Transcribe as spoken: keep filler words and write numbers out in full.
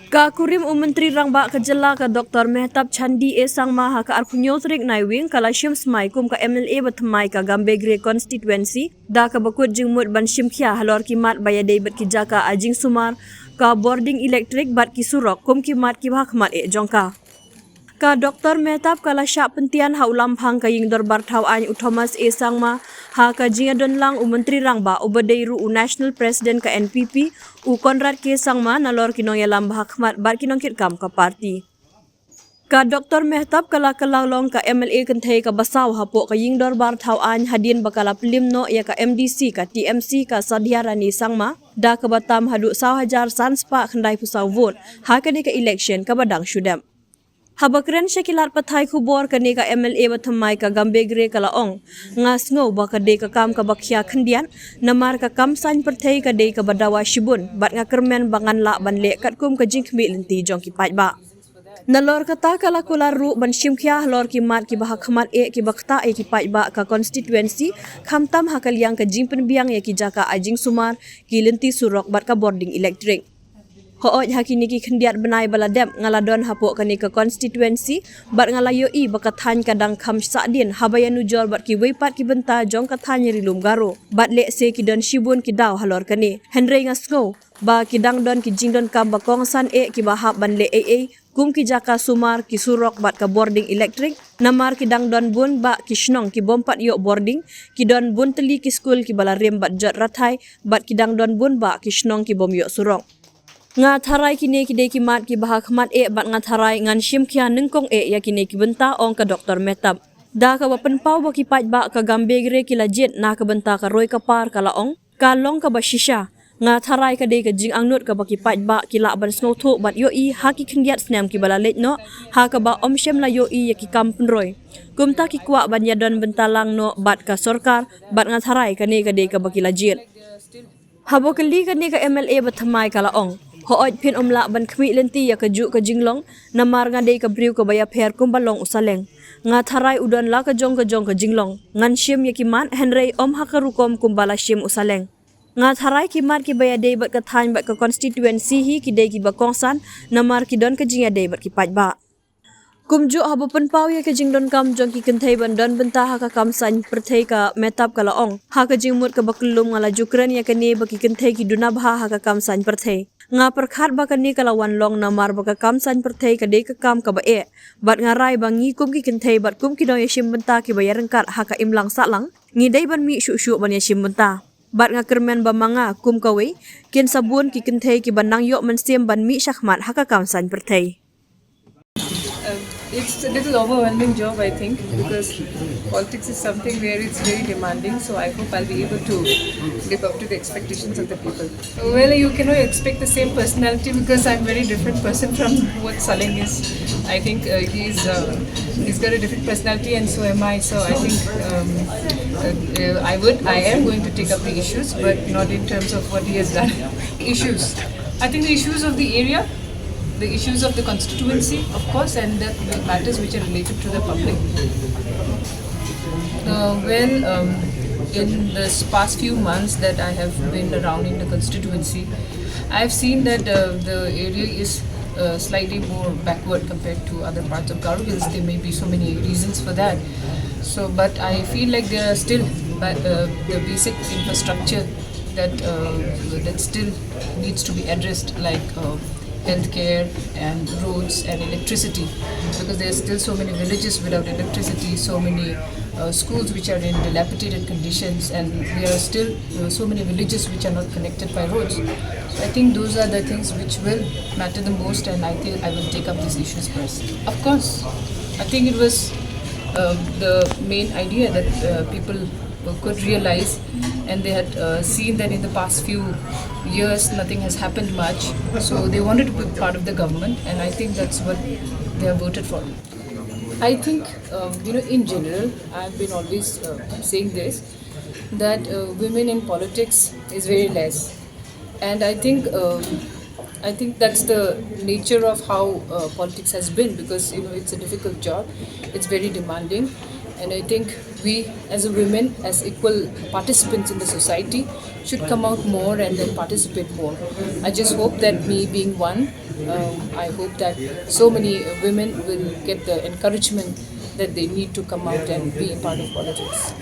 Ka kurim u Myntri Rangbah ka jylla ka Doktor Mehtab Chandee A Sangma ha ka arphew hynñiew tarik Naiwieng ka la shim smai kum ka M L A ba thymmai ka Gambegre Constituency da kaba kut jingmut ban shim khia halor ki mat ba ïadei bad ki jaka ai jingsumar, ka bording elektrik bad ki surok kum ki mat kiba hakhmat eh jong ka. Ka Doktor Mehtab ka la shah pyntian ha u Lamphang ka Ïing Dorbar Thaw Aiñ u Thomas A Sangma, ha ka jingïadon lang u Myntri Rangbah uba dei ruh u National President ka N P P, u Conrad K Sangma, nalor ki nongïalam ba hakhmat bad ki nongkitkam ka party. Ka Doktor Mehtab ka la kylla long ka M L A kynthei kaba saw hapoh ka Ïing Dorbar Thaw Aiñ hadien ba ka la pynlip noh ïa ka M D C ka T M C ka Sadhiarani Sangma da kaba tam haduh saw hajar san spah khyndai phew saw vote ha kane ka election kaba dang shu dep. Haba kren sha ki lad pathai khubor kane ka M L A ba thymmai ka Gambegre ka la ong, nga sngew ba ka dei ka kam kaba khia khyndiat, namar ka kam saiñ pyrthei ka dei kaba dawa shibun, bad nga kyrmen ba ngan lah ban leh katkum ka jingkhmih lynti jong ki paidbah. Nalor kata ka la kular ruh ban shim khia halor ki mat kiba hakhmat eh kiba ktah ïa ki paidbah ka constituency, khamtam ha ka liang ka jingpynbiang ïa ki jaka ai jingsumar, ki lynti surok bad ka bording elektrik. Hooid ha kine ki khyndiat bnai ba la dep nga la don hapoh kane ka constituency, bad nga la ïohi ba ka thaiñ ka dang kham sahdien haba ïanujor bad kiwei pat ki bynta jong ka thaiñ Ri Lum Garo. Bad lehse ki don shibun ki daw halor kane. Hynrei nga sngew ba ki dang don ki jingdonkam ba kongsan eh kiba hap ban leh ei ei, kum ki jaka sumar, ki surok bad ka bording elektrik, namar ki dang don bun bah ki shnong ki bym pat ïoh bording, ki don bun tylli ki skul kiba la rim bad jot rathai, bad ki dang don bun bah ki shnong ki bym ïoh surok. Nga tharai kine ki dei ki mat kiba hakhmat eh bad nga tharai ngan shim khia nyngkong eh ïa kine ki bynta, ong ka Doktor Mehtab. Da kaba pynpaw ba ki paidbah ka Gambegre ki la jied na ka bynta ka roi ka par ka la ong, ka long kaba shisha. Nga tharai ka dei ka jingangnud kaba ki paidbah ki lah ban sngewthuh bad ïohi ha ki khyndiat snem kiba la leit noh, ha kaba ym shym la ïohi ïa ki kam pynroi. Kumta ki kwah ban ïadon bynta lang noh bad ka sorkar, bad nga tharai kane ka dei kaba ki la jied. Haba kylli kane ka M L A ba thymmai ka la ong, hooid phin ym lah ban khmih lynti ïa kajuh ka jinglong, namar nga dei ka briew kaba ïapher kumba long u saleng. Nga tharai u don la ka jong ka jong ka jinglong. Ngan shim ïa ki mat hynrei ym ha ka rukom kumba la shim u saleng. Nga tharai ki mat kiba ïadei bad ka thaiñ bad ka constituency hi ki dei kiba kongsan, namar ki don ka jingïadei bad ki paidbah. Kumjuh haba pynpaw ïa ka jingdonkam jong ki kynthei ban don bynta ha ka kam saiñ pyrthei ka Mehtab ka la ong, ha ka jingmut kaba kyllum nga la ju kren ïa kane ba ki kynthei ki duna bha ha ka kam saiñ pyrthei. Nga pyrkhat ba kane ka la wan long namar ba ka kam saiñ pyrthei ka dei ka kam kaba eh. Bad nga rai ba ngi kum ki kynthei bad kum ki nongïashim bynta kiba ïaryngkat ha ka imlang sahlang, ngi dei ban mih shuh shuh ban ïashim bynta. Bad nga kyrmen ba ma nga kum kawei, kin sa bun ki kynthei kiba nang ïoh mynsiem ban mih shakhmat ha ka kam saiñ pyrthei. Um, it's a little overwhelming job, I think, because politics is something where it's very demanding. So I hope I'll be able to live up to the expectations of the people. Well, you cannot expect the same personality because I'm a very different person from what Saleng is. I think uh, he's uh, he's got a different personality, and so am I. So I think um, uh, uh, I would, I am going to take up the issues, but not in terms of what he has done. Issues. I think the issues of the area, the issues of the constituency, of course, and the, the matters which are related to the public. Uh, well, um, in this past few months that I have been around in the constituency, I've seen that uh, the area is uh, slightly more backward compared to other parts of Garo Hills. There may be so many reasons for that. So, but I feel like there are still ba- uh, the basic infrastructure that uh, that still needs to be addressed, like uh, healthcare and roads and electricity, because there are still so many villages without electricity, so many uh, schools which are in dilapidated conditions, and there are still uh, so many villages which are not connected by roads. So I think those are the things which will matter the most, and I think I will take up these issues first. Of course, I think it was um, the main idea that uh, people could realize, and they had uh, seen that in the past few years nothing has happened much, so they wanted to be part of the government, and I think that's what they have voted for. I think, um, you know, in general, I've been always uh, saying this, that uh, women in politics is very less, and I think um, I think that's the nature of how uh, politics has been, because you know it's a difficult job, it's very demanding, And I think we, as a women, as equal participants in the society, should come out more and then participate more. I just hope that me being one, um, I hope that so many women will get the encouragement that they need to come out and be a part of politics.